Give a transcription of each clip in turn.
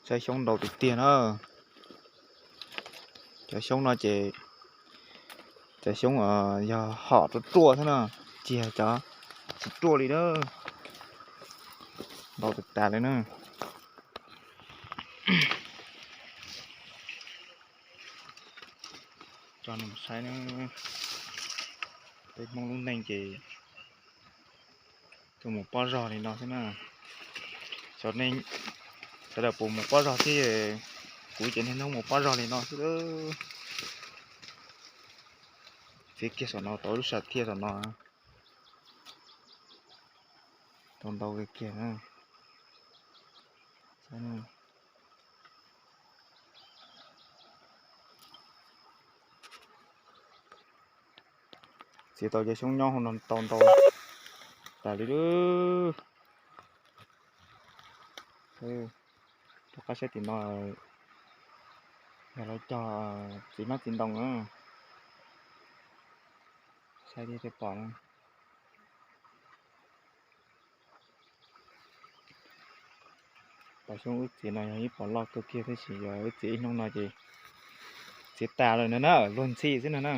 Saib xyoob ntau tiag tiag na. Cov xyoob no ces cov xyoob yog hom ruaj ruaj xwb na, tsis yog cov tsis ruaj li na. Ntau tas tas li na. Coj nej saib na, peb Hmoob lub neej ces tuaj mus pob zog li no xwb na. Sawv daws puas mus pob zog thiab? Kuv ces niaj hnub mus pob zog li no xwb. Txiav kiag saum no tau lub sam thiaj saum no. Tau ntau kiag kiag na. Txiav tau cov xyoob nyob hauv no tau ntau tas li lawm. Rov qab saib tim no, yog lawv cog txiv hmab txiv ntoo na. Saib thiaj pom na. Cov xyoob wb txiav no yog ib pob loj kawg kiag tab sis yog wb txiav ib hnub no ces txiav tas lawm no na, luag ntxhi xwb no na.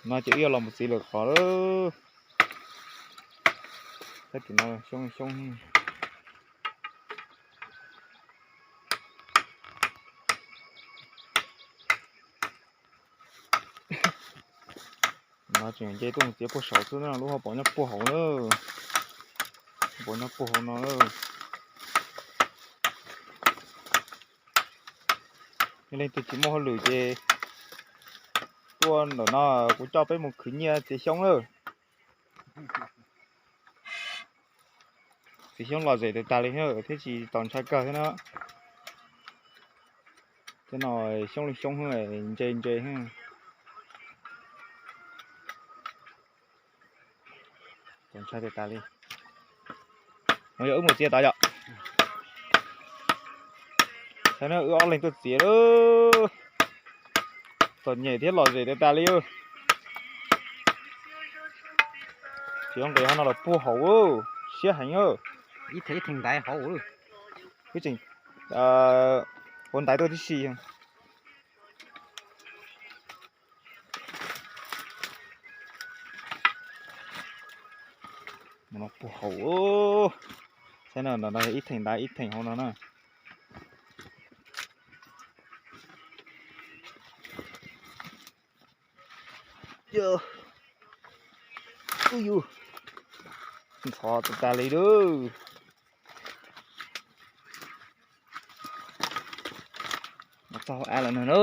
No ces wb yuav los mus txiav lwm qhov lawm. Saib tim no xyoob xyoob. No tseem nce tuaj mus txiav puag saud xwb na, lub hauv paus nyob puag hauv na. Hauv paus nyob puag hauv no. Yog leej twg tsis muaj hauj lwm ces tuaj ntawm no kuv coj peb mus khwv nyiaj txiav xyoob lawm. Txiv xyoob lom zem tas tas li thiab tsis txaus ntshai kawg thiab na. Tej no xyoob li xyoob ntse ntse. Txaus ntshai tas tas li. No yog wb mus txiav tod yom. Saib na, wb ob leeg tuaj txiav lawm. Txom nyem thiab lom zem tas tas li. Txiav nqis hauv no los puag hauv, siab heev. Ib theem ntaiv hauv. Wb tseem ua ntaiv tuaj tib si. No puag hauv. Saib no, no ib theem ntaiv ib theem hauv no na. Ntxhov tas tas li lawm. Los txog hauv av lawm na.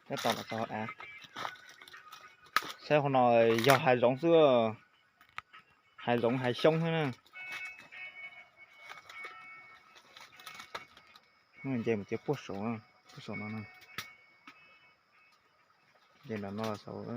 Tab tom los txog hauv av. Saib hauv no yog hav zoov xwb. Hav zoov hav xyoob xwb na. Nce mus txiav puag saud, puag saum no. Nce nram no los saud.